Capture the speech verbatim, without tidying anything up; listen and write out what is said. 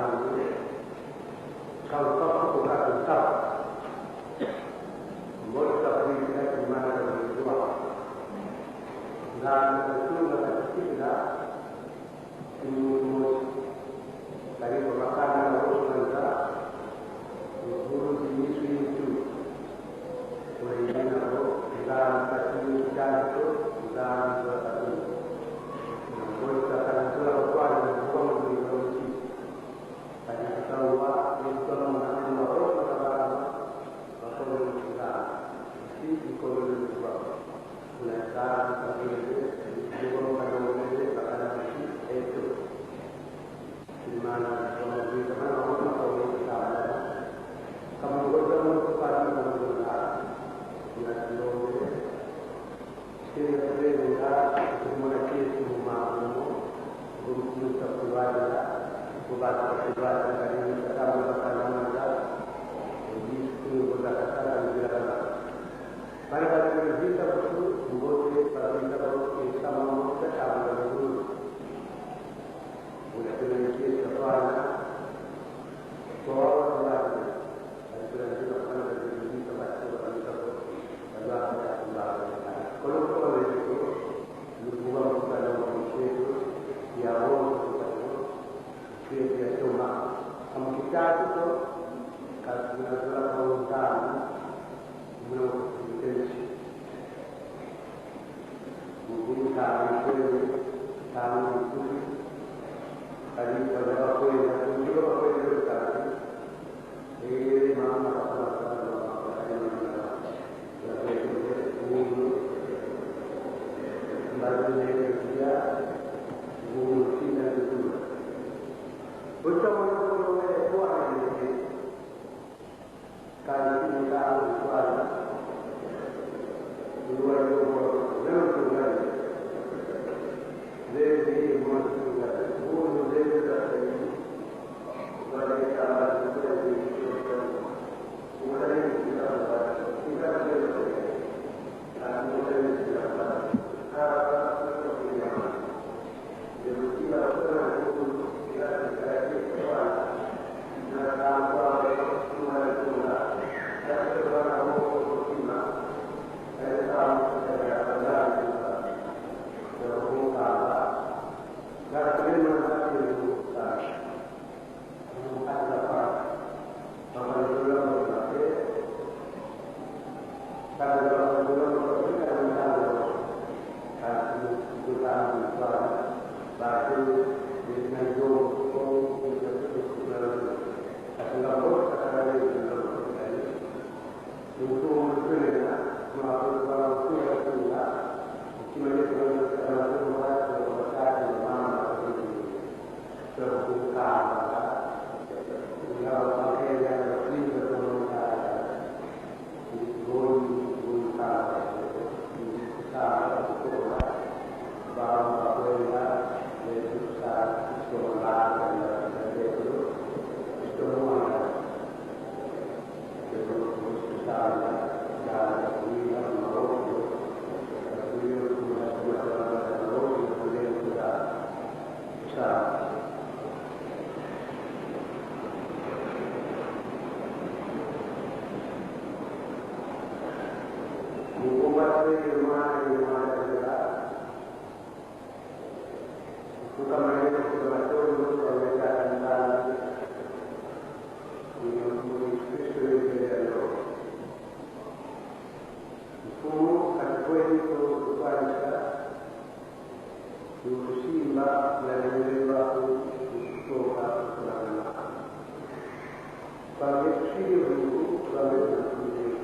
Nzambi, ka ukafuko ka ukafu. Mbote ka kwikila kimana ka kwikwa. Nga na kutunga ka kutikila, kimuntu mosi. Kadi kwa makanda ma Yesu manza, mvuluzi Yesu yetu. Kuna yina ko, Nzambi kati kitatu, Nzambi wa tatu. Na mbote ka kana tula kwa kwa na kwa mvuluzi wa Yesu. Kadi kutawa, ni kutawa mwana wa Yesu na baba, bakolo ni kula. Si ikolo ni kwa. Kuna Nzambi kabele, ni kwa mwana wa Yesu, bakala masi, eto. Simana, kwa mwana wa Yesu, bakolo ni kula. Kama ngoja mwana kwa kwa mwana, kuna kilombe. Kele kulenga kumona Yesu mu mambu, kumtusa kuwala, kubata kuwala, kadi ni katamba bakala manga, Yesu kunu kota katala nzila kala. Bana kadi ni vita kutu, mbote, babita kutu, kama mbote, kama mbote. Una kele Yesu kwana, kwa wala kuwala. Matondo kwa Tata Nzambi, ni Mfumu Yesu Kristo, yeye ndiye Lord. Mfumu atukweli ko kwanza, tukusimba na nyengo yako kutoka kulangana. Kwa Yesu Kristo, kwa Yesu Kristo.